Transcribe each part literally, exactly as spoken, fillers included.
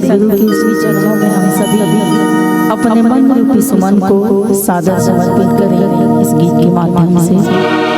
सदगुरु के श्री चरणों में हम सभी अपने मन रूपी सुमन को सादर समर्पित करें इस गीत के माध्यम से।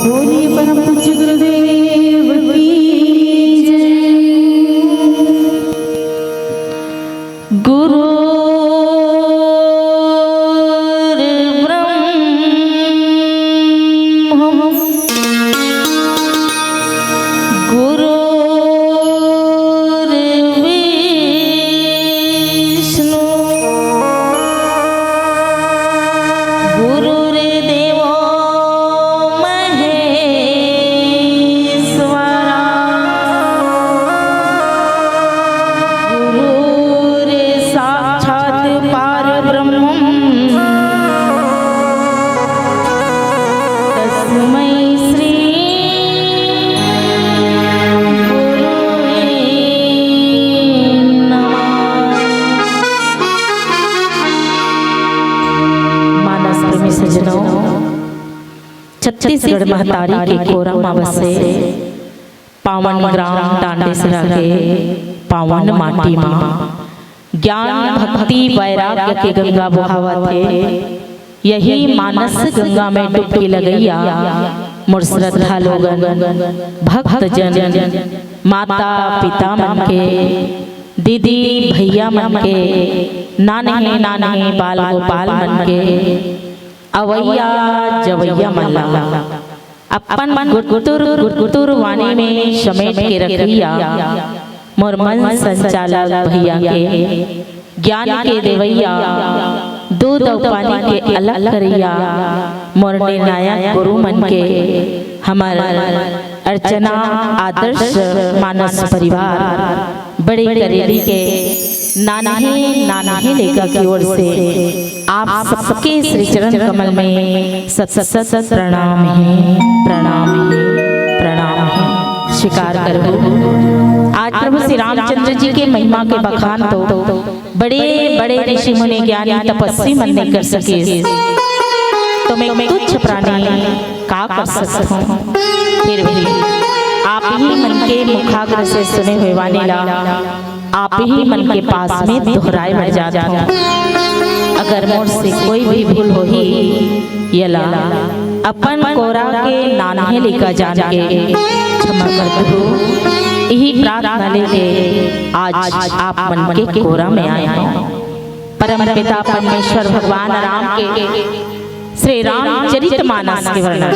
बोलिए परम पूज्य गुरुदेव की जय। गुरुर्ब्रह्म गुरुर्विष्णु गुरुर्देवो महेश्वरा। गुरुर्साक्षात् परब्रह्म तस्मै श्री गुरुवे नमः। मानस प्रेमी सज्जनों, छत्तीसगढ़ महतारी के कोरा म बसे पावन ग्राम डांडेसरा के पावन माटी म ज्ञान, भक्ति, वैराग्य के गंगा बोहावत हे। यही मानस गंगा में डुबकी लगइया मोर श्रद्धा लोगन, भक्तजन, माता पिता मन के, दीदी भैया मन के, नान्हे नान्हे बाल गोपाल मन के, अवइया जवइया मन ला अपन गुरतुर गुरतुर वाणी में समेट के रखइया मोर मंच संचालक भैया के, ज्ञान के देवइया, दूध अउ पानी के अलग करइया मोर निर्णायक गुरु मन के, हमर अर्चना आदर्श मानस परिवार बड़े करेली के नान्हे नान्हे लइका की ओर से आप सबके श्री चरण कमल में सत सत सत प्रणाम हे, प्रणाम हे, प्रणाम हे। स्वीकार करहू। आज प्रभु श्री रामचंद्र जी के महिमा के बखान तो बड़े बड़े ऋषि मुनि ज्ञानी तपस्वी मन नइ कर सके, तो मैं तुच्छ प्राणी का कर सकत हूँ? फिर भी आप ही मन के मुखाग्र से सुने हुए वाणी ला आप ही मन के पास में दोहराए बर जात हूँ। अगर मोर से कोई भी भूल होही, येला अपन कोरा के नान्हे लइका जान के क्षमा कर दहू। यही प्रार्थना लेके आज आप मन के कोरा में आए हूँ। परम पिता परमेश्वर भगवान राम के श्री रामचरित मानस के वर्णन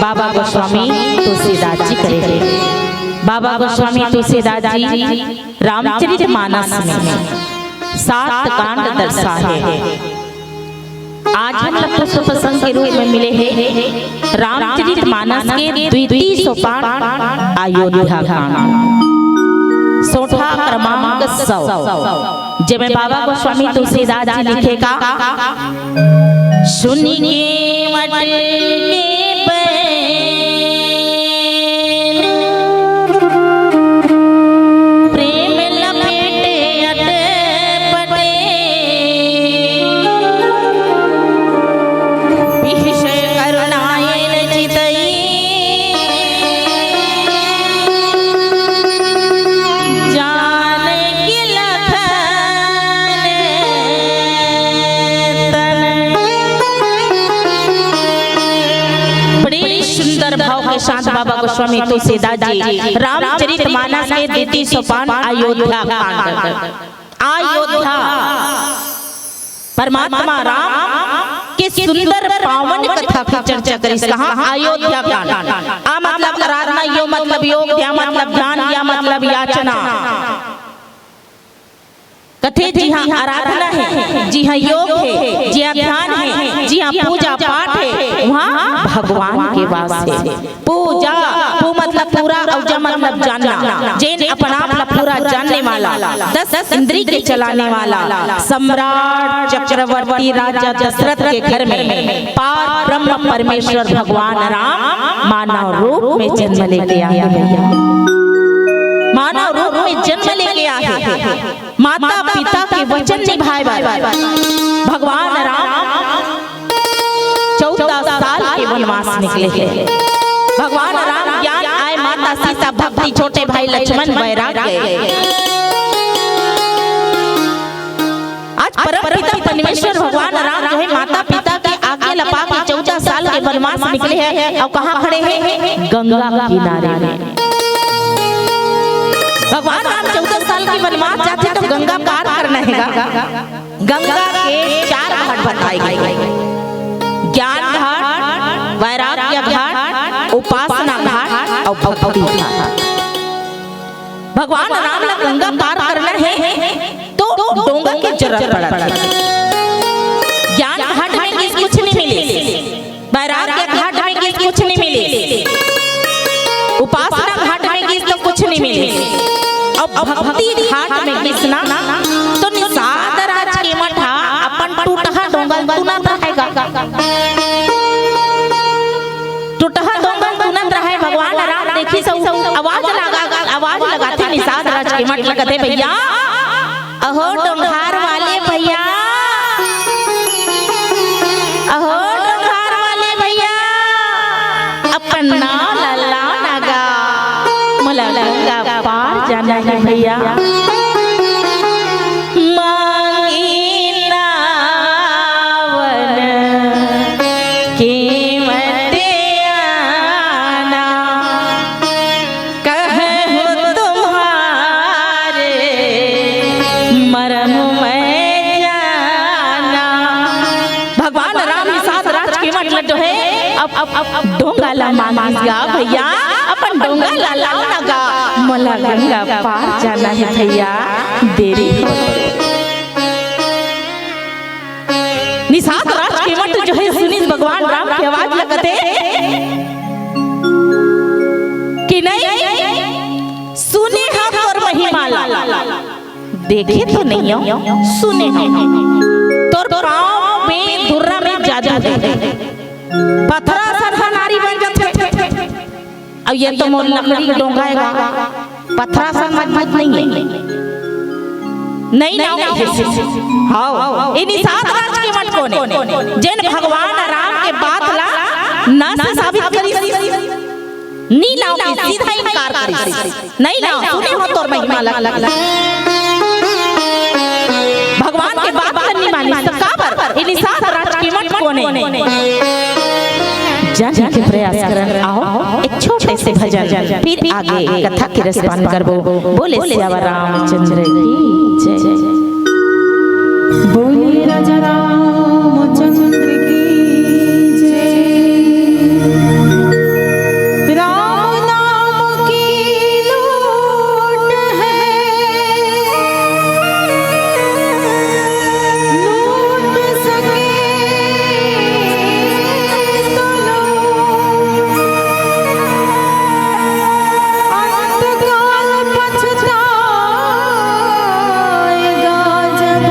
बाबा गोस्वामी तुलसीदास जी करे हे। बाबा गोस्वामी तुलसीदास जी रामचरित मानस में सात कांड दर्शा हे। आज हम लोग पुष्प प्रसंग के रूप में मिले हे रामचरित मानस के द्वितीय सोपान अयोध्या कांड, सोठा क्रमांक सौ, जेमे बाबा गोस्वामी तुलसीदास जी लिखे का, सुनि केवट के बैल प्रेम लपेटे अटपटे। विषय करुणाएन चितई जानकी लखन तन। बाबा गोस्वामी तुलसीदास जी रामचरित मानस के द्वितीय सोपान अयोध्या कांड। अयोध्या, परमात्मा राम के सुंदर पावन कथा के चर्चा करिस। कहाँ? अयोध्या कांड। अ मतलब आराधना, यो मतलब योग, ध्या मतलब ध्यान, या मतलब याचना। कथे जिहाँ आराधना हे, जिहाँ योग हे, जिहाँ ध्यान हे, जिहाँ पूजा पाठ हे, उहाँ भगवान के वास हे। पूजा, पू मतलब पूरा अउ जा मतलब जानना। जेन अपन आप ला पूरा जानने वाला, दस इंद्री के चलाने वाला, सम्राट चक्रवर्ती राजा दशरथ के घर में पार ब्रह्म परमेश्वर भगवान राम मानव रूप में जन्म लेके आए भैया। मानव रूप में जन्म लेके आए। माता पिता के वचन निभाए बर भगवान राम चौदह साल के वनवास निकले हे। भगवान राम ज्ञान आए, माता सीता भक्ति, छोटे भाई लक्ष्मण वैराग्य। आज परम पिता परमेश्वर भगवान राम जो हे, माता पिता के आज्ञा ला पाके चौदह साल के वनवास निकले हे। अउ कहाँ खड़े हे? गंगा किनारे में। भगवान राम चौदह साल के वनवास जाथे तो गंगा पार करना हे गा। गंगा के चार घाट बताए गे हे, ज्ञान घाट, वैराग्य घाट, उपासना घाट अउ भक्ति घाट। भगवान राम ला गंगा पार करना हे तो डोंगा के जरूरत पड़त हे। ज्ञान घाट में गिस कुछ नहीं मिले, वैराग्य घाट में गिस कुछ नहीं मिले, उपासना घाट में गिस तो कुछ नहीं मिले, अउ भक्ति घाट में गिस ना तो निषाद राज के मठा अपन टूटहा डोंगा ल तुनत रहे गा। टूटहा डोंगा ल तुनत रहे, भगवान राम देखिस अउ आवाज लगा, आवाज लगाथे निषाद राज के मठ ल, कथे, "भैया, अहो डोंगहार वाले भैया, अहो डोंगहार वाले भैया, अपन नाव ला लाव ना गा, मोला गंगा पार जाना हे भैया।" मांगी नावन के मत आना, कहूँ तुम्हारे मरम मैं जाना। भगवान राम निषाद राज के मठ ल जो हे, अब, अब, अब, अब डोंगा ला मांगिस गा भैया, अपन डोंगा ला लाव ना गा, मोला गंगा पार जाना हे भैया, देरी होत हे। निषाद राज के मठ जो हे सुनिस भगवान राम के आवाज ल, कथे कि नहीं, सुने हँव तोर महिमा ला, देखे तो नइ हँव, सुने हँव। तोर पाँव में धुर्रा में जादू हे, पथरा असन नारी बन जाथे। अब ये तो मोर लकड़ी के डोंगा हे गा, पथरा असन मजबूत नइ हे। नइ ना, हव, ए निषाद राज के मठ कोन ए, जेन भगवान राम के बात ला ना से साबित करिस, नी ना, सीधा इनकार करिस। नइ ना, सुने हँव तोर महिमा ला। भगवान के बात ला नी मानिस, त काबर? ए निषाद राज के मठ कोन ए? जाने के प्रयास करन। आओ, एक छोटे से भजन, फिर आगे कथा के रसपान करबो। बोले सियावर रामचंद्र की जय। बोले राजा रामचंद्र की जय। राम नाम की लूट है, लूट सके तो लो, अंतकाल पछताएगा जब।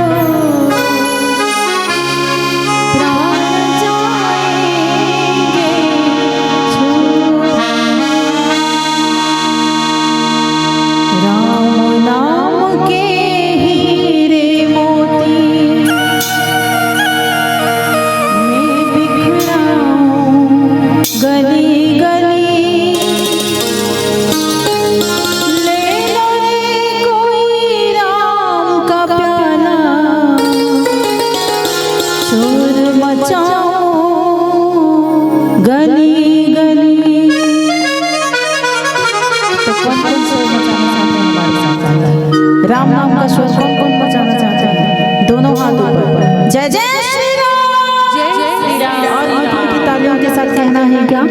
कौन शोर मचाना चाहते हैं हमारे साथ? राम नाम का शोर कौन कौन मचाना चाहते हैं? दोनों हाथ ऊपर। जय जय श्री राम। जय श्री राम। और ईंट की तालियों के साथ कहना है क्या?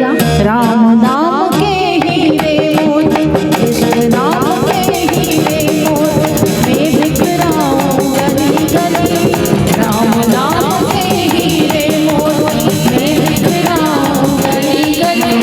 राम नाम के हीरे मोती, कृष्ण नाम के हीरे मोती, मैं बिखराऊं गली गली। राम नाम के हीरे मोती, मैं बिखराऊं गली गली।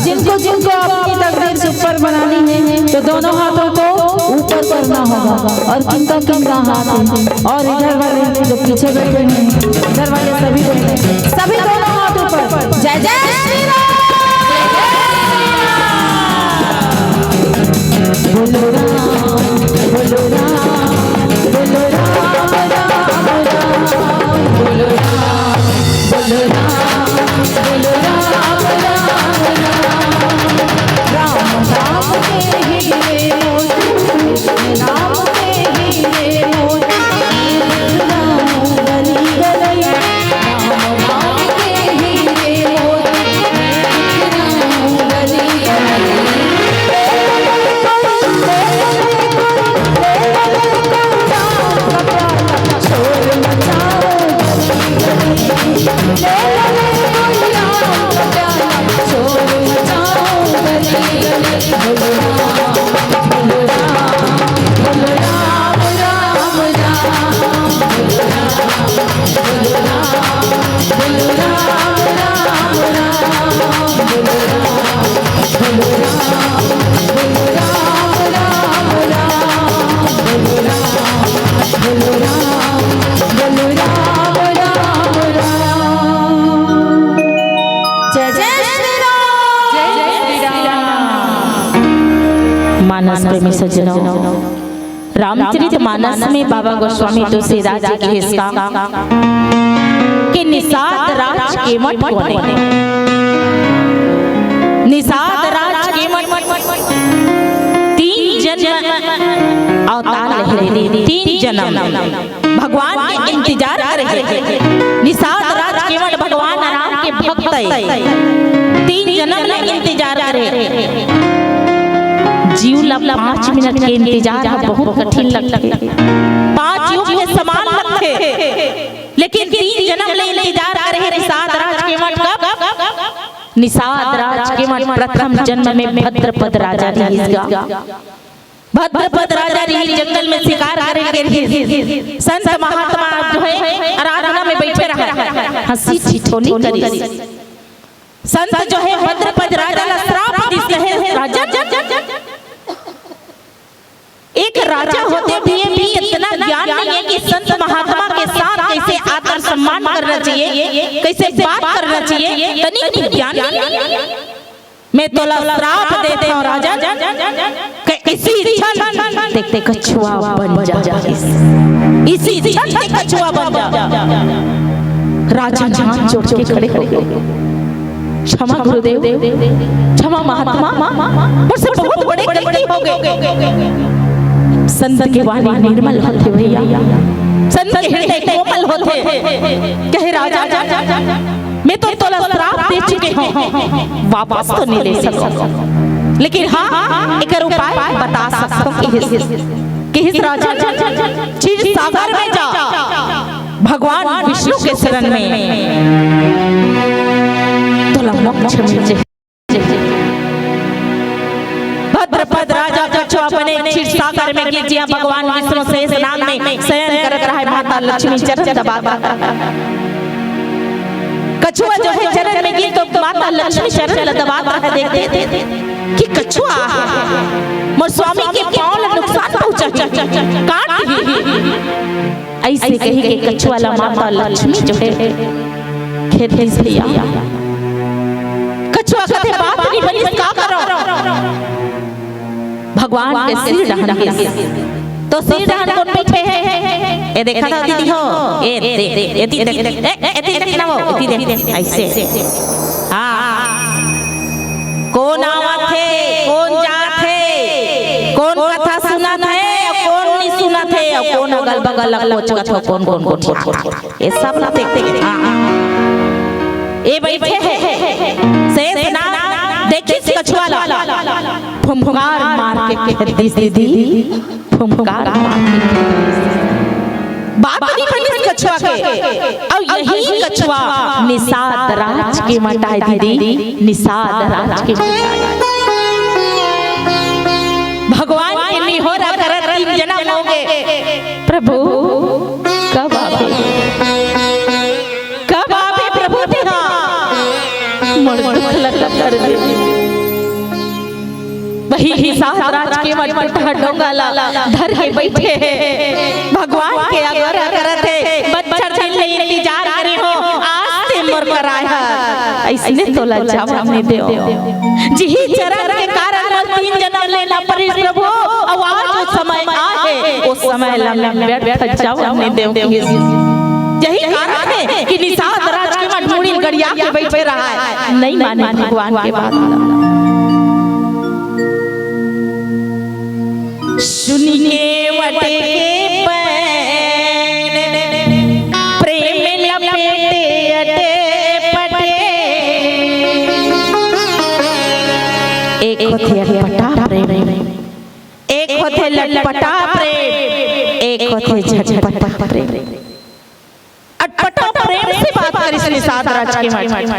जिनको जिनको अपनी तकदीर सुपर बनानी है तो दोनों हाथों को ऊपर करना होगा। और किनका किनका हाथ है, और इधर वाले जो पीछे बैठे हैं, इधर वाले सभी बैठे हैं, सभी दोनों हाथ ऊपर। जय जय श्री राम। बोलो राम, बोलो राम, बोलो राम, राम, राम, बोलो राम, बोलो राम, बोलो राम, राम, राम। राम नाम के हीरे मोती, कृष्ण नाम के हीरे मोती, राम गली गली, राम नाम के हीरे मोती, राम गली गली। जय जय श्री राम। जय श्री राम। मानस प्रेमी सज्जनों, रामचरित मानस में बाबा गोस्वामी तुलसीदास जी के हिस्सा के निषाद राज केवट कोने। निषाद राज केवट तीन जन्म अवतार ले हे, तीन जन्म भगवान के इंतजार करे हे। निषाद राज केवट भगवान राम के भक्त हे, तीन जन्म ले इंतजार करे। जीव ला पाँच मिनट के इंतजार ह बहुत कठिन लगथे, पाँच युग के समान लगथे, लेकिन तीन जन्म ले इंतजार करे हे निषाद राज केवट। कब? निषाद राज केवट प्रथम जन्म में भद्रपद राजा रिहिस गा। भद्रपद राजा रिहिस, जंगल में शिकार करे के रिहिस। संत महात्मा जो हे आराधना में बैठे रहे, हंसी ठिठोली करिस। संत जो हे भद्रपद राजा ला श्राप दिस, कहे, "राजन, एक राजा होते हुए भी इतना ज्ञान नहीं है कि संत महात्मा के साथ कैसे आदर सम्मान करना चाहिए, कैसे बात करना चाहिए, तनिक भी ज्ञान नहीं है।" मैं तोला श्राप देत हंव राजन, के इसी क्षण ते कछुआ बन जा, इसी क्षण ते कछुआ बन जा। राजन हाथ जोड़ के खड़े हो गए, "क्षमा गुरुदेव, क्षमा महात्मा, मोर से बहुत बड़े गलती हो गए।" संत के वाणी निर्मल होथे भैया, संत के हृदय कोमल होथे। कहे, "राजन, मैं तो तोला श्राप दे चुके हंव, वापस तो नहीं ले सकंव, लेकिन हां, एकर उपाय बता सकथंव।" किहिस, किहिस, "राजन, क्षीर सागर में जा, भगवान विष्णु के शरण में, तोला मोक्ष मिल जाही।" भद्रपद राजा कछुआ बने क्षीर सागर में गिर, जिहां भगवान विष्णु शेष नाग में शयन करत रहे, माता लक्ष्मी चरण दबात। कछुआ जो हे चरण में गिर तो माता लक्ष्मी चरण ल दबात रहे, देखथे कि कछुआ हे, मोर स्वामी के पांव ल नुकसान पहुंचाही, काट दिही। अइसे कहि के कछुआ ला माता लक्ष्मी जो हे खेद दिस भैया। कछुआ कथे, "बाप नी बनिस, का करंव?" भगवान के सिर डहन गिस। तो सिर डहन कोन बइठे हे? ए देखा था दीदी हो, ए दे, ए दे, ए दे, ए दे, ए दे, ना वो, ए दे, अइसे। हां। कोन आवत हे, कोन जात हे, कोन कथा सुनत हे, अउ कोन नी सुनत हे, अउ कोन अगल बगल ल कोचकत हो, कोन कोन कोन, ये सब ला देखथे। हां। ए बइठे हे, शेष नाग देखिस कछुआ ला, फुंफकार मार के खेद दिस दीदी, फुंफकार मार के खेद दिस। बात नी बनिस कछुआ के। अउ इही कछुआ निषाद राज के मटाय दीदी, निषाद राज के मटाय। भगवान के निहोरा करत तीन जन्म हो गे, "प्रभु, कब आबे? कब आबे प्रभु तेहा? मोर दुख ल कम कर दे।" ही निषाद राज के मटकुटहा डोंगा ला धर के बइठे हे। भगवान के अगोरा करत हे, बछर दिन ले इंतजार करे हों, आज ते मोर करा आय हस, अइसने तोला जावन नइ देवंव। जिही चरण के कारण मोर तीन जनम लेना परिस प्रभु, अउ आज वो समय आय हे, वो समय ला मैं व्यर्थ जावन नइ देवंव। यही कारण हे कि निषाद राज के मटकुटहा डोंगा ल गड़िया के बइठे रहय, नइ माने भगवान के बात ला। सुनि के वटे के पैन, प्रेम लपेटे अटे पटे। एक होथे अटपटा प्रेम, एक होथे लटपटा प्रेम, एक होथे झटपटा प्रेम। अटपटा प्रेम से बात करिस निषाद राज के मटकुटहा।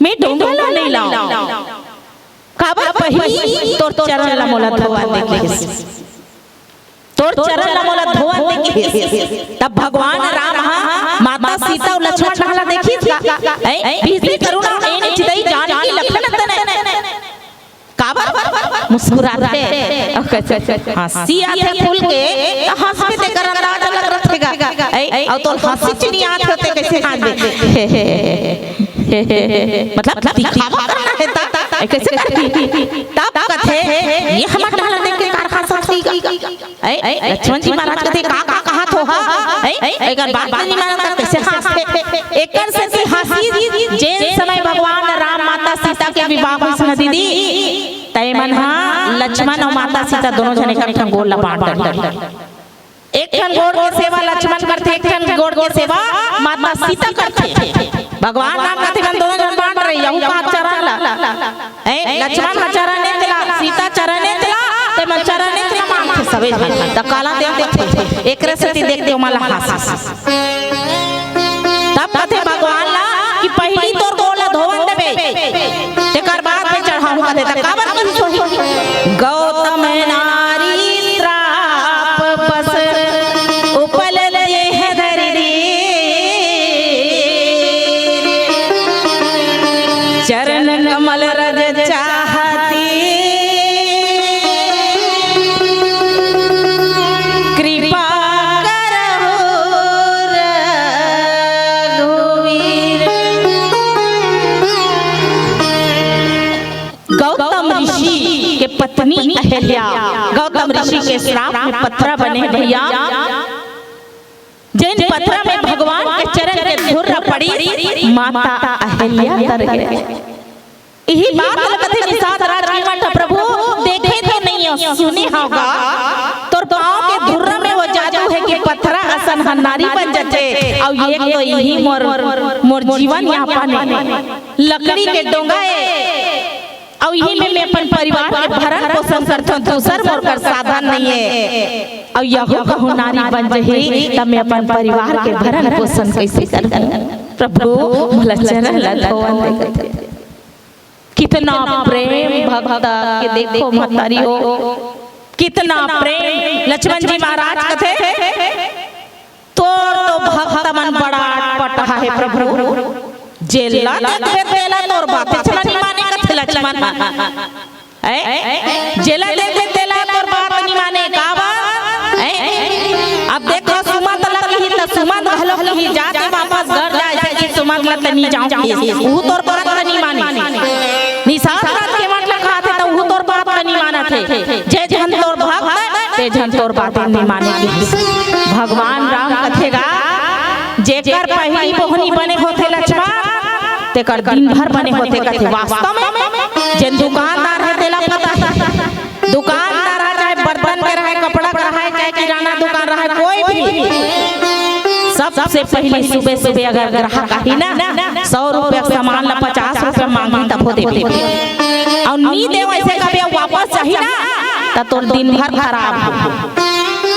मैं डोंगा ला नइ लावंव। काबर पहिली तोर चरण ला मोला धोवन दे कहिस। तोर चरण ला मोला धोवन दे कहिस। तब भगवान राम ह माता सीता अउ लक्ष्मण ला देखिस का? ऐ, भीषण करुणा एन चितई जानकी लखन तनय। काबर मुस्कुराथे? अउ कइसे हंसी आथे खुल के, त हंसबे तेकर अंदाज अलग रथे गा। ऐ, अउ तोर हंसी च नइ आथे ते कइसे हंसबे? मतलब दिखावा करना हे त, ऐ कइसे करही? तब कथे, ये हमर ढाला देख के कार हंसत हे गा। ऐ, लक्ष्मण जी महाराज कथे, का, का कहत हो हा? ऐ, एकर बात नइ मानत त कइसे हंसथे? एकर सेती हंसी, जेन समय भगवान राम माता सीता के विवाह होइस न दीदी, तय मन हा लक्ष्मण अउ माता सीता दोनों झन एक ठन गोड़ ला बांट डरे। एक ठन गोड़ के सेवा लक्ष्मण करथे, एक ठन गोड़ के सेवा माता सीता करथे। भगवान राम कथे, "मन दोनों झन बांट रही, यहू का चरण ला।" ऐ, लक्ष्मण ह चरने चला, सीता चरने चला, ते मन चरने चला मांगथे सबे झन। त काला देव कथे, एकरे सेती देख के ओमन ला हास। तब कथे भगवान ला कि पहिली तोर गोड़ ला धोवन देबे, तेकर बाद में चढ़ाहूं कथे। त काबर कहिस होही? गौतम नारी श्राप बस उपल देह धरि दीन। चरण कमल रज चाहती कृपा करहु रघुवीर। गौतम ऋषि के पत्नी अहिल्या, गौतम ऋषि के श्राप में पथरा बने भैया। जेन पथरा में भगवान के चरण के धूर पड़ी, माता अहिल्या तर गे। इही बात ल कथे निषाद राज के मठ प्रभु, देखे तो नइ हंव, सुने हंव गा। तोर पांव के धुर्रा में वो जादू हे कि पथरा असन ह नारी बन जथे। अउ एक तो इही मोर, मोर जीवन यापन हे, लकड़ी के डोंगा हे। अउ इही में मैं अपन परिवार के भरण पोषण करथंव, दूसर मोर कर साधन नइ हे। अउ यहू कहूं नारी बन जही, त मैं अपन परिवार के भरण पोषण कइसे करहूं? प्रभु, मोला चरण ला धोवन दे कथे। कितना प्रेम भक्त के, देखो महतारी हो, कितना प्रेम। लक्ष्मण जी महाराज कथे, तोर तो भक्त मन बड़ा अटपटा हे प्रभु, जेला देखबे तेला तोर बातेच ला नइ माने कथे लक्ष्मण। ऐ? जेला देखबे तेला तोर बात नइ माने, काबर? ऐ? अब देखो, सुमंत ल किही त सुमंत घलो किही, "जा ते वापस घर जा, अइसे कि सुमंत ल त नइ जांव," किही। उहू तोर बात ल नइ माने। निषाद राज के मठ ल कहाथे त उहू तोर बात ल नइ मानत हे। जे झन तोर भक्त, ते झन तोर बात ल नइ माने किही। भगवान राम कथे गा, जेकर पहिली बोहनी बने होथे लक्ष्मण, तेकर दिन भर बने होथे कथे। वास्तव में जेन दुकानदार हे तेला पता हे। दुकानदार ह, चाहे बर्तन के रहय, कपड़ा के रहय, चाहे किराना दुकान रहय, कोई भी, सबसे पहिली सुबह सुबह अगर ग्राहक आही ना, सौ रुपया के सामान ला पचास रुपया मांगही तभो देबे। अउ नी देवंव अइसे कबे वापस जाही ना, त तोर दिन भर खराब हो।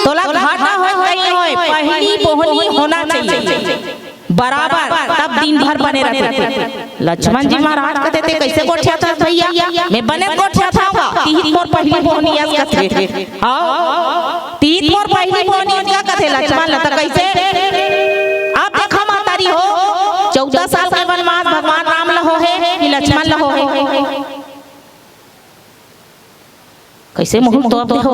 तोला घाटा होय कहीं होय, पहिली बोहनी होना चाहिए। बराबर, तब दिन भर बने रथे। लक्ष्मण जी महाराज कथे, "ते कइसे गोठियाथस भैया?" "मैं बने गोठियाथंव गा, तिही मोर पहिली बोहनी अस," कथे। "हव, तिही मोर पहिली बोहनी अस," कथे लक्ष्मण ल, "त कइसे?" अब देखा महतारी हो, चौदह साल के वनवास भगवान राम ल होहे कि लक्ष्मण ल होहे? कइसे मुँह तोप दे हो?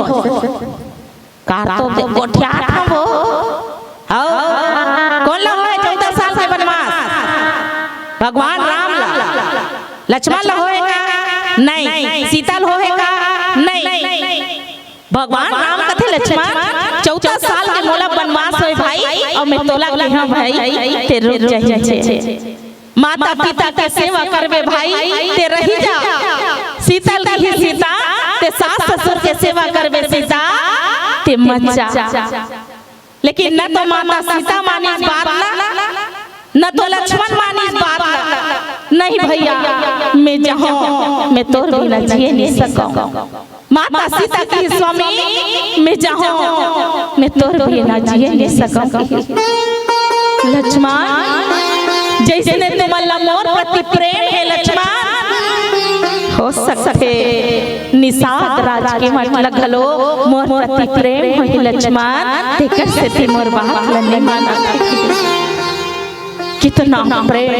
कार तो दे, गोठियात हवो। हव, कोन ला होय चौदह साल के बनवास? भगवान राम ला। लक्ष्मण ला होय का? नहीं। सीता ला होय का? नहीं। भगवान राम कथे, लक्ष्मण, चौदह साल के मोला बनवास होय भाई, अउ मैं तोला कहेंव भाई, ते रुक जा। माता पिता के सेवा करबे भाई, ते रहि जा। सीता ल कही सीता, ते सास ससुर के सेवा करबे सीता, ते मत जा। लेकिन न तो माता सीता मानिस बात ला, न तो लक्ष्मण मानिस बात ला। नहीं भैया, मैं जाहूँ, मैं तोर बिना जिए नहीं सकूँ। माता सीता कहिस, स्वामी, मैं जाहूँ, मैं तोर बिना जिए नहीं सकूँ। लक्ष्मण, जइसने तुमन ला मोर प्रति प्रेम हे लक्ष्मण, हो सकथे निषाद राजकीमत ला घलो मोर प्रति प्रेम होही लक्ष्मण, तेकर सेती मोर बात ला नइ मानत। कितना प्रेम।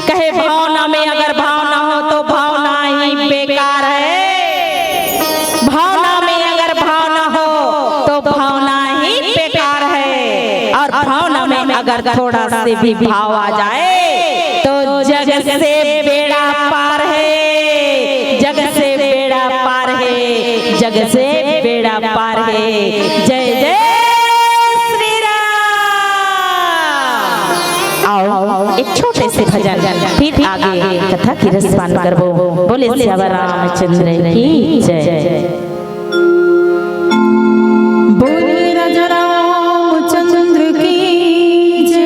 कहे, भावना में अगर भाव ना हो तो भावना ही बेकार है। भावना में अगर भाव ना हो तो भावना ही बेकार है। और भावना में अगर थोड़ा से भी भाव आ जाए तो जग से बेड़ा पार है, जग से बेड़ा पार है, जग से बेड़ा पार है। जय जय श्री राम। आओ, एक छोटे से भजन, फिर आगे कथा के रसपान करबो। बोले सियावर रामचंद्र की जय। बोले राजा रामचंद्र की जय।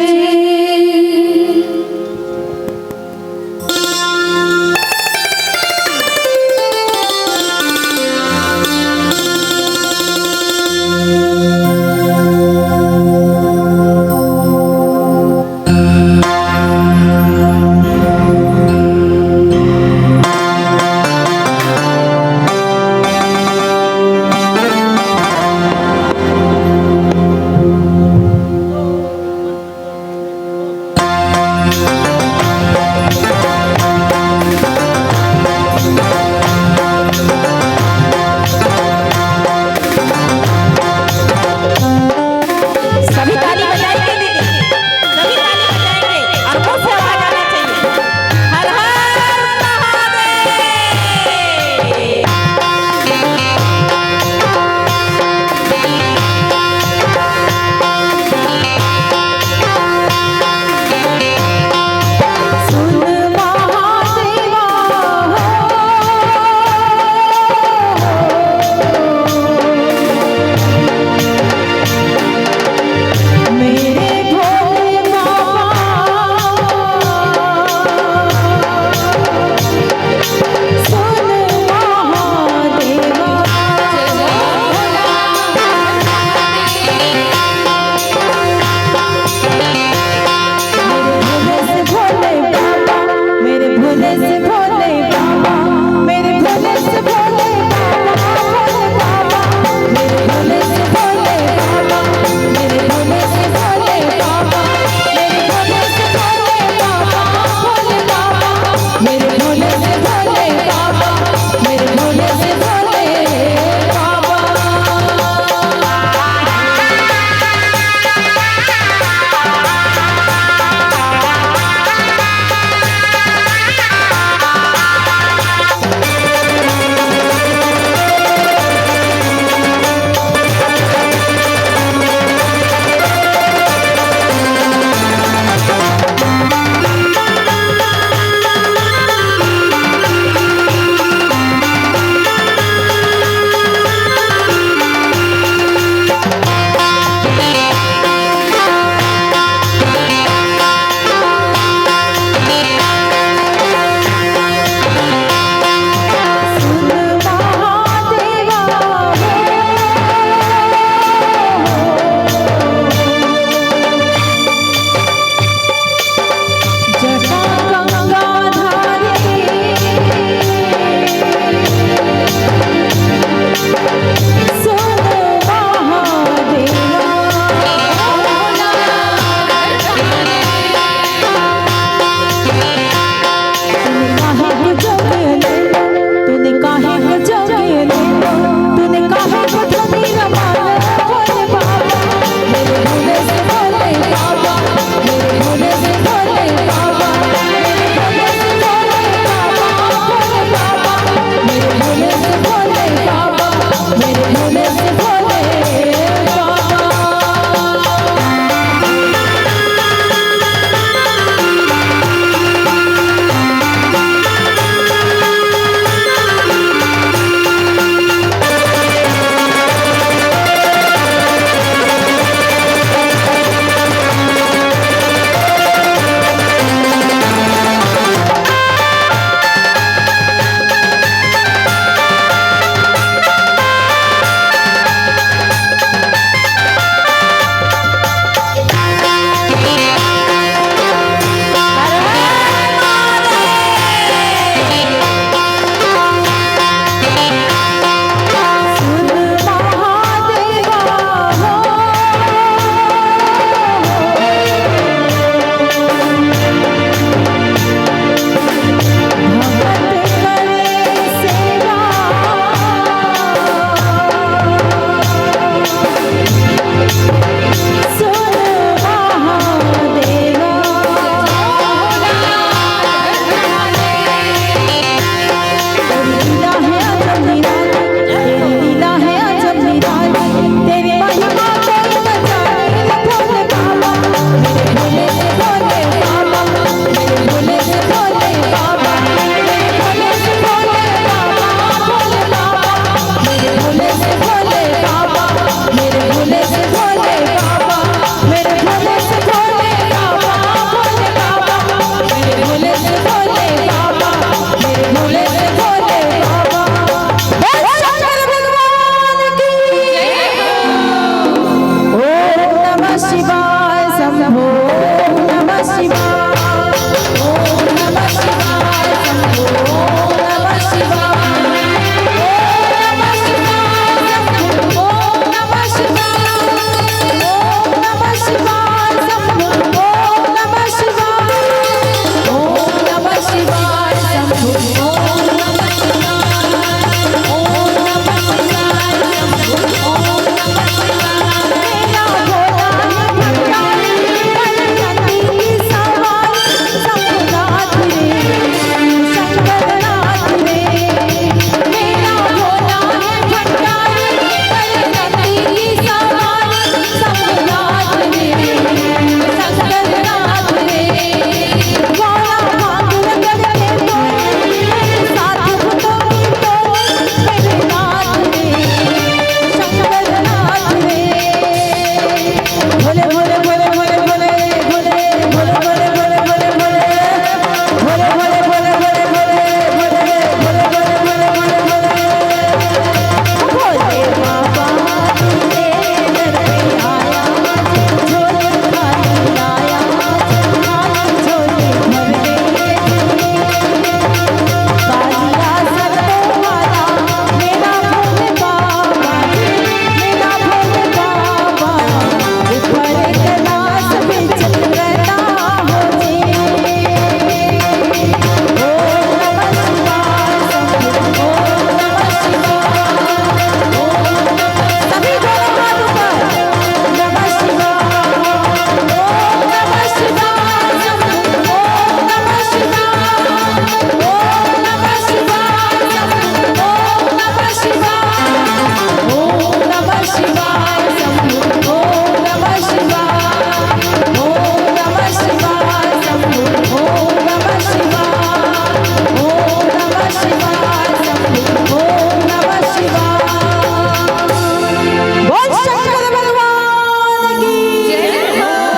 बोल शंकर भगवान की जय।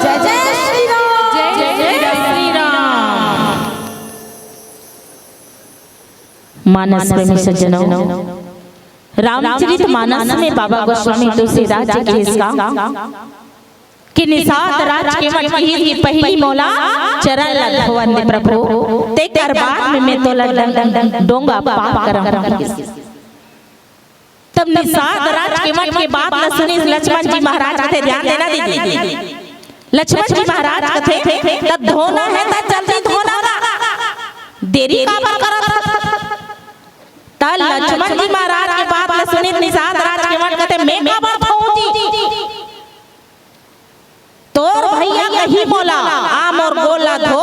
जय जय श्री राम। जय जय श्री राम। मानस प्रेमी सज्जनों, रामचरित मानस में बाबा गोस्वामी तुलसीदास जी के इसका कि निषाद राज के मठ की ही पहली मोला चरण ल धोवन दे प्रभु, तेकर बाद में मैं तोला डोंगा पार करम। तब निषाद राज के मठ के बात ल सुनिस लक्ष्मण जी महाराज कथे, ध्यान देना दीदी। लक्ष्मण जी महाराज कथे, "तब धोना है त जल्दी धोना गा, देरी काबर करत हस?" त लक्ष्मण जी महाराज के बात ल सुनिस निषाद राज के मठ कथे, "मैं काबर धोऊं जी?" तोर भैया कही मोला, "आ मोर गोड़ ला धो,"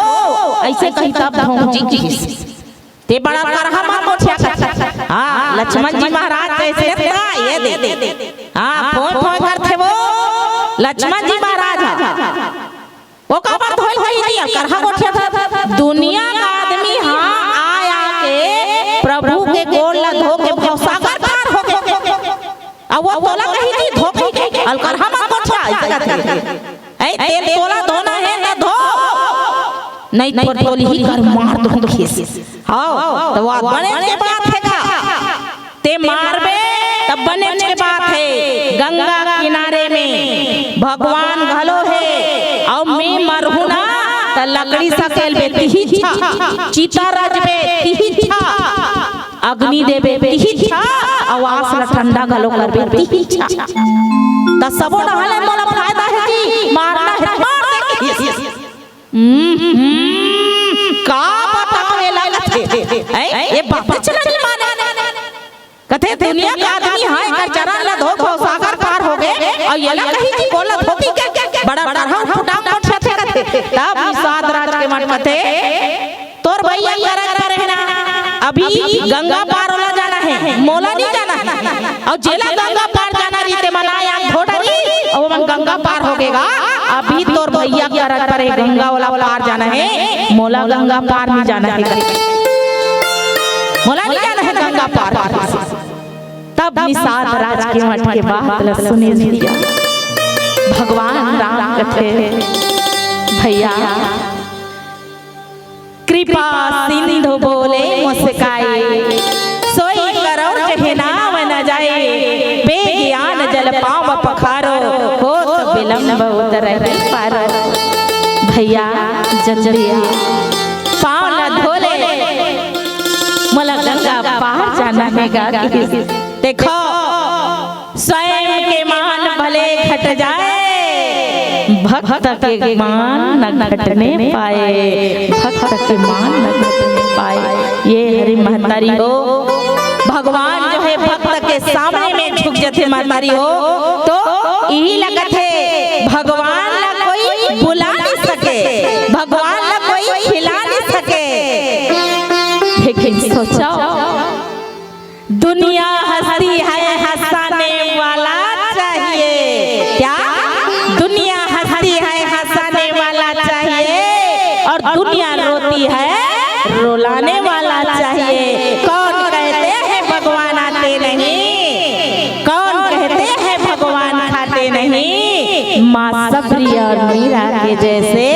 अइसे कही तब धोहूं जी कहिस। ते बड़ा करहा मत मोठिया कर। हाँ, लक्ष्मण जी महाराज जइसे ना, ये दे। हाँ, फोन फोन करथे वो लक्ष्मण जी महाराज हा। वो काबर धोई धोई जी, करहा मोठिया था। दुनिया का आदमी हा आय आके प्रभु के गोड़ ला धो के भवसागर पार हो गे। अउ वो तोला कही जी धो कही के, अलकर हम आपको छा, ऐसे कहते हैं। ऐ तेल तोला धोना है ना धो, नहीं तो तोली ही कर मार दो खीस। हाँ, तो वो बने के बात है का? ते मारबे तब बने के बात है। गंगा किनारे में भगवान घलो है, अउ मैं मरहूं ना त लकड़ी सकेलबे तिही छा, चिता रचबे तिही छा। अग्नि देबे तिही छा, अउ आस ल ठंडा घलो करबे तिही छा। त सबो डहर ले मोला फायदा हे जी, मारना हे त मार दे। हम्म, हम्म, का बताओ ये लालच हे। ऐ, ये बात चला नहीं माने। कथे दुनिया का आदमी हा, एकर चरण ल धो, भवसागर पार हो गे, अउ येला कही जी गोड़ ल धोती के, बड़ा डरहा फुटा मोठिया थे कथे। तब निषाद राज के मन कथे, तोर भैया गरज पर है ना, अभी गंगा पार ओला जाना है, मोला नहीं जाना है। अउ जेला गंगा पार जाना रही ते मन आया धो डरी, अउ मन गंगा पार हो गेगा। अभी तोर भैया गरज पर है, गंगा ओला पार जाना है, मोला गंगा पार नहीं जाना है। मोला नहीं जाना है गंगा पार। तब निषाद राज के मठ के बात ल सुने भैया। भगवान राम कथे, भैया कृपा सिंधु बोले मुस्काई, सोई करो जहि नाव न जाई, बेगियान जल पाँव पखारो, होत बिलम्ब उतरहि पारो। भैया, जल्दी आ, पाँव ला धो ले, मोला गंगा पार जाना हे गा। देखो, स्वयं के मान भले घट जाए, भक्त के मान न घटने पाए, भक्त के मान न घटने पाए। ये हरे महतारी हो, भगवान जो है भक्त के सामने में झुक जथे महतारी हो, तो इही लगत हे भगवान ला कोई बुला नहीं सके, भगवान ला कोई खिला नहीं सके। लेकिन सोचो, दुनिया हंसती है, हंसाने वाला चाहिए। क्या? दुनिया हंसती है, हंसाने वाला चाहिए, और दुनिया रोती है, रुलाने वाला चाहिए। कौन कहते हैं भगवान आते नहीं? कौन कहते हैं भगवान खाते नहीं? माँ सबरी और मीरा के जैसे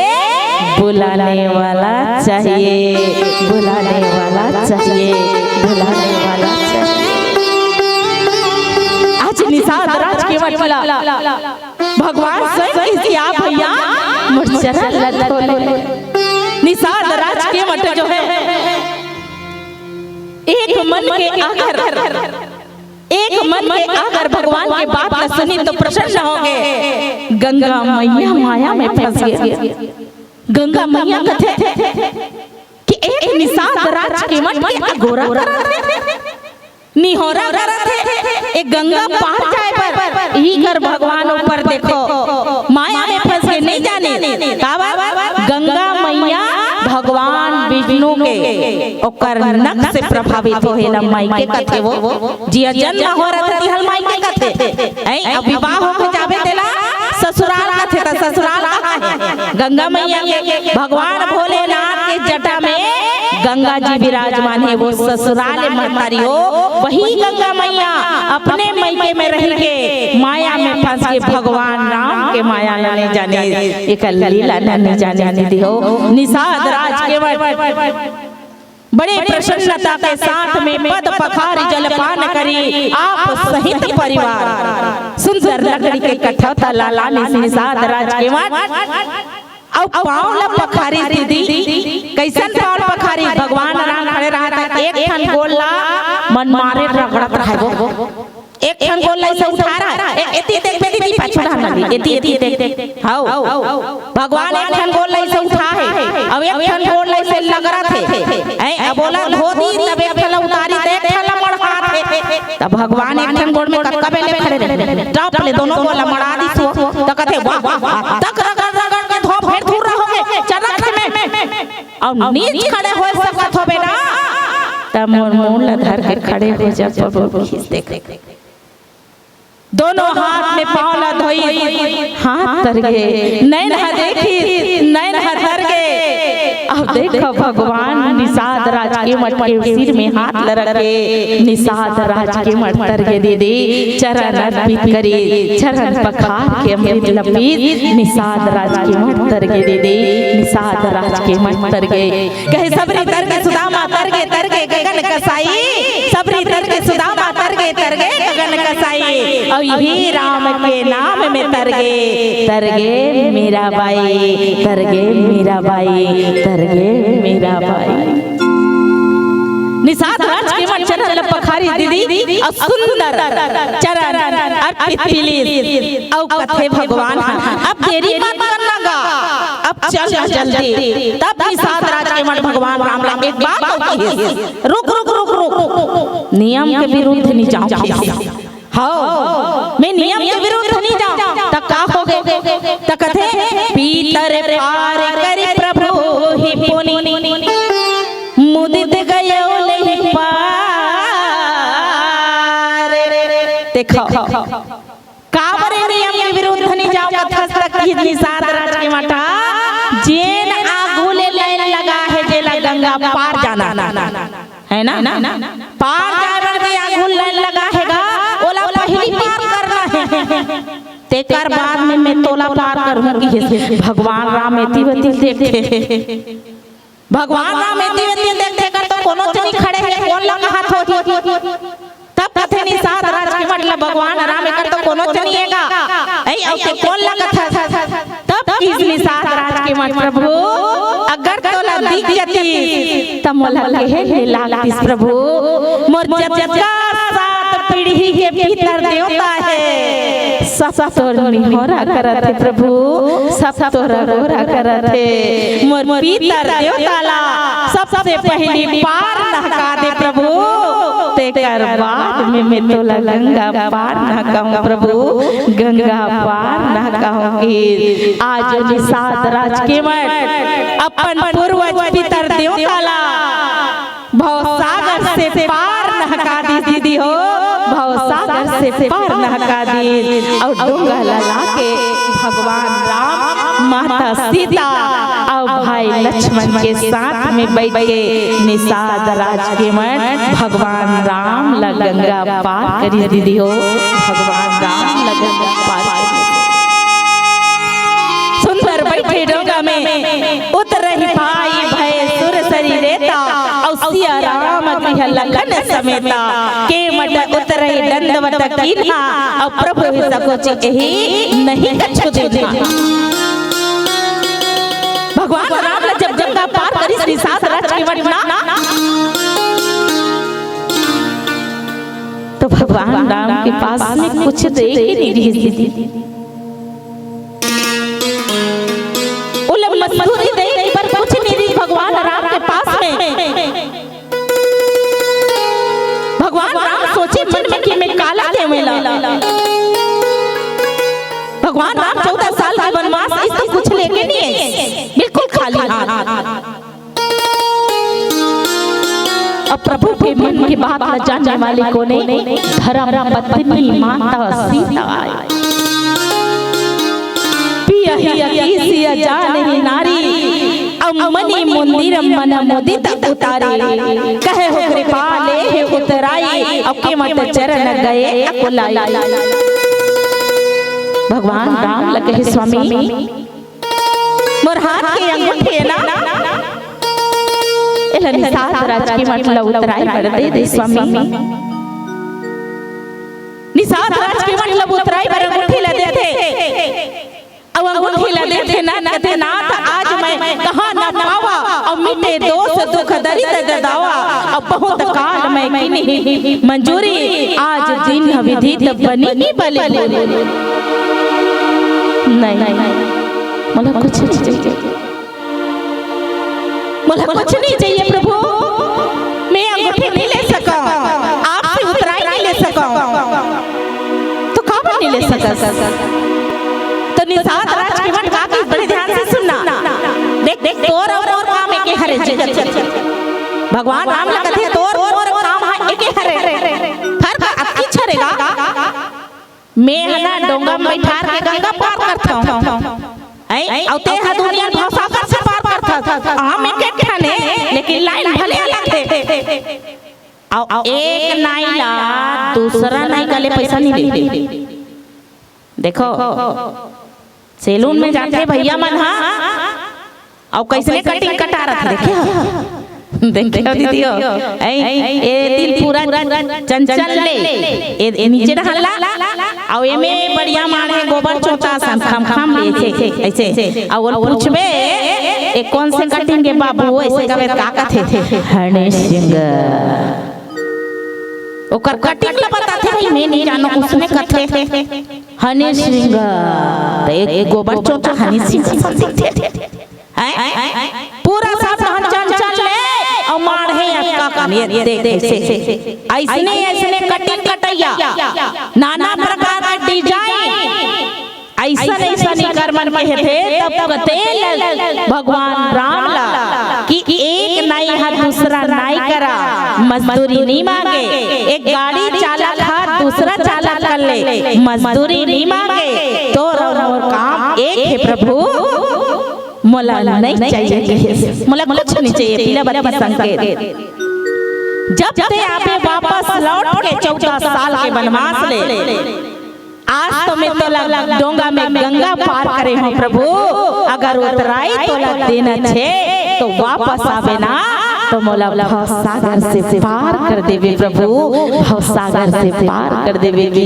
बुलाने वाला चाहिए, बुलाने वाला चाहिए, बुलाने वाला चाहिए। आज निषाद राज के मठ ला भगवान स्वयं कहिस कि आ भैया, मोर चरण ला धो ले। निषाद राज के मठ जो है, एक मन के अगर, एक मन के अगर भगवान के बात ला सुनिन तो प्रसन्न होगे। गंगा मैया माया में फंस गे। गंगा मैया कथे कि एक निषाद राज के मठ के अगोरा करत हे, निहोरा करत हे, ए गंगा पार जाए बर। इही कर भगवान ऊपर देखो, माया में फंस के नहीं जाने। काबर? गंगा मैया भगवान विष्णु के ओकर नख से प्रभावित होहे ला माई के कथे वो। जिया जन्म हो रहा था, तिहल माई के कथे। ऐ, अब विवाह होके जाबे तेला ससुराल कथे, त ससुराल कहाँ हे? गंगा मैया के, भगवान भोलेनाथ के जटा में गंगा जी विराजमान हे, वो ससुराल महतारी हो। वही गंगा मैया अपने मइके में रहि के माया में फंस के भगवान राम के माया ला नहीं जाने, एकर लीला ला नहीं जाने दीदी हो। निषाद राज के मठ बड़े प्रसन्नता के साथ में पद पखारी जलपान करी, आप सहित परिवार। सुंदर लकड़ी के कठौता ला लानिस निषाद राज के मठ, अउ पाँव ला पखारी दीदी। कैसन पाँव ला पखारी? भगवान राम खड़े रहत हे, एक ठन गोड़ ला मन मारे रगड़त रहे वो। एक ठन गोड़ ला ऐसे उठा रहा है, ए-, एती देख बेटी, ती पाछू रहना दी, एती, एती देख। हाउ। भगवान एक ठन गोड़ ला ऐसे उठा हे, अब एक ठन गोड़ ला ऐसे लगरत हे। ऐ, अब बोला धो दी, तब एक ठन ला उतारी, त एक ठन ला मड़हात हे। तब भगवान एक ठन गोड़ में कतका बेले खड़े रहे, टप ले दोनों गोड़ ला मड़ा दिस वो, त कथे, "वाह, वाह, वाह।" तक रगड़, रगड़ के धो, फेर धूर रहोगे, चरख में। अउ नीच खड़े हो सकत होबे ना, त मोर मुंह ला धर के खड़े हो जा, प्रभु खींच देख। दोनों हाथ में पाँव ला धोई, हाथ तर गे, नैन ह देखी, नैन ह तर गे। अब देखो भगवान निषाद राज के मठ के सिर में हाथ ला रख के, निषाद राज के मठ तर गे दीदी, चरण अर्पित करी, चरण पखार के अमृत ला पीस, निषाद राज के मठ तर गे दीदी, निषाद राज के मठ तर गे। कहे सबरी तर गे सुदामा तर गे, तर गे गगन कसाई, सबरी तर गे सुदामा तर गे, तर गे गगन कसाई। अउ इही राम के नाम में तर गे, तर गे मीराबाई, तर गे मीराबाई, तर गे मीराबाई। निषाद राज के मन चरण ल पखारी दीदी, अउ सुंदर चरण अर्पित पिलिस, अउ कथे भगवान ह, अब देरी मत करना गा, अब चल जल्दी। तब निषाद राज के मन भगवान राम ला एक बात अउ कहिस, "रुक, रुक, रुक, रुक, नियम के विरुद्ध नहीं जाओ।" हाँ, मैं नियम के विरुद्ध नहीं जाओ। त का हो गए? त कथे, "पीतर पार करी प्रभु ही पुनि, मुदित गयो नहीं पार।" देखो, काबर ए नियम के विरुद्ध नहीं जाओ, कथस तक कि निषाद राज के मठा, जेन आगू ले लाइन लगा हे, जेला गंगा पार जाना हे ना, पार जाए बर जे आगू लाइन लगा हे गा, ओला पहिली पार करना हे, तेकर बाद में मैं तोला पार करूँ, किहिस। भगवान राम एती वती देखथे। भगवान राम एती वती देखथे कर तो कोनो जनी खड़े हे, कोन ला कहत होही? तब कथे निषाद राज के मतलब भगवान राम एकर तो कोनो जनी हे गा। ऐ अउ ते कोन ला कथस? तब किस निषाद राज के मठ प्रभु, अगर तोला दिख जातिस, त मोला कहे ले लागतिस प्रभु। मोर जतका सात पीढ़ी के पितर देवता हे, सब तोर निहोरा करत हे प्रभु, सब तोर अगोरा करत हे। मोर पितर देवता ला सबसे पहली पार नहका दे प्रभु, तेकर बाद में मैं तोला गंगा पार नहकाहूं प्रभु, गंगा पार नहकाहूं। कि आज निषाद राज के मठ अपन पूर्वज पितर देवता ला भवसागर से पार नहका दिस दीदी हो, भवसागर से पार नहका दिस। अउ डोंगा ला लाके भगवान राम, माता सीता अउ भाई लक्ष्मण के साथ में बैठ के निषाद राज के मठ भगवान राम ला गंगा पार करिस दीदी हो, भगवान राम ला गंगा पार करिस। सुंदर बैठे डोंगा में उतरहि भाई भए सुरसरी रेता, अउ सिया राम तिह लखन समेता। केमट उतरहि दंडवत कीन्हा, अउ प्रभु ही सकोचि एहि नहीं कछु दीन्हा। भगवान राम ला जब गंगा पार करिस निषाद राज के मठ ना, तो भगवान राम के पास में कुछ देख ही नहीं रही थी। ओला मजदूरी देय बर कुछ नइ रहिस भगवान राम के पास में। भगवान राम सोचे मन में कि मैं काला देवं ला। भगवान राम चौदह साल के वनवास, इस तो कुछ लेके नहीं आइस, बिल्कुल खाली हाथ। अब प्रभु के मन के बात ला जानने वाली कोने? धर्म पत्नी माता सीता आए। पियहि अति सिय जानहि नारी, अउ मनि मुंदिर मन मुदित उतारी। कहे हो कृपा लेहे उतराई, अउ केमट चरण गए अकुलाई। भगवान राम ला कहे, स्वामी, मोर हाथ के अंगूठी हे ना, एला निषाद राज के मठ ला उतराई बर दे दे स्वामी। निषाद राज के मठ ला उतराई बर अंगूठी ला देथे, अउ अंगूठी ला देथे ना, कथे, नाथ आज मैं कहां न पावा, अउ मिटे दोष दुख दरिद्र दावा, अउ बहुत काल मैं कीन्ही मंजूरी, आज दीन्ह विधित बनी बलि। नहीं, मोला कुछ नहीं चाहिए, मोला कुछ नहीं चाहिए प्रभु, मैं अंगूठी नहीं ले सकंव, आपसे उतराई नहीं ले सकंव, तो काबर नहीं ले सकस? तो निषाद राज के मठ का की बड़े ध्यान से सुनना। देख, देख, तोर अउ मोर काम एके हरे जी। भगवान राम ला कथे, तोर मोर काम हा एके हरे। फर्क अतकी छरेगा। मैं ह ना डोंगा में बैठार के गंगा पार करथंव, अउ ते ह दुनिया भवसागर से पार करथस। हम एके ठन हे, लेकिन लाइन भले अलग हे। अउ एक नाई ला दूसरा नाई कले पैसा नहीं दे। देखो, सैलून में जाथे भैया मन हा, अउ कइसने कटिंग कटारत हे, देखे हो? देखे हो दीदी हो? ऐ, ए दिन पूरा चंचल ले, ए, ए नीचे रहला, अउ एमे बढ़िया माढ़े गोबर चोता सन खम खम ले थे, ऐसे। अउ ओला पूछबे, ए कौन से कटिंग के बाबू, ऐसे कबे का कथे? हनी सिंह। ओकर कटिंग ला बताथे भाई, मैं नहीं जानों, उसने कथे हनी सिंह। तो एक, एक गोबर चोता हनी सिंह सन दिखथे। हैं? पूरा सब हन चंचल ले, अउ माढ़े अतका कन, ये देख, ऐसे। ऐसने, ऐसने कटिंग कटइया, नाना प्रकार के डिजाइन, अइसन, अइसन इकर मन के हेथे, तब कथे भगवान राम ला कि एक नाई हा दूसरा नाई करा मजदूरी नी मांगे, एक गाड़ी चालक हा दूसरा चालक कर ले मजदूरी नी मांगे, तोर अउ मोर काम एक हे प्रभु। मोला नहीं चाहिए, मोला कुछ नहीं चाहिए, पीला बत्ती संकेत। जब ते आबे वापस लौट के चौदह साल के वनवास ले, आज तो मैं तोला डोंगा में गंगा पार करे हूँ प्रभु, अगर उतराई तोला देना छे तो वापस आबे ना, तो मोला भवसागर से पार कर देबे प्रभु, भवसागर से पार कर देबे कि,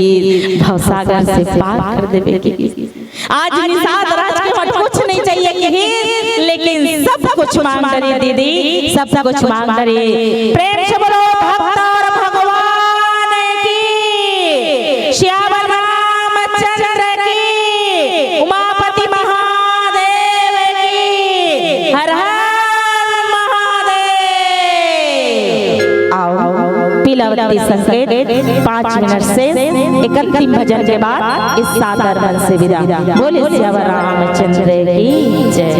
भवसागर से पार कर देबे कि। आज निषाद राज के मत कुछ नहीं चाहिए कि, लेकिन सब कुछ मांग डरे दीदी, सब कुछ मांग डरे। प्रेम से बोलो भक्त और भगवान की, श्याम रामचंद्र की, उमापति महादेव की, हर हर महादेव। आओ, पीलावती संकेत पाँच मिनट से एक अंतिम भजन के बाद इस सादर मन से विदा। बोले श्याम रामचंद्र की जय।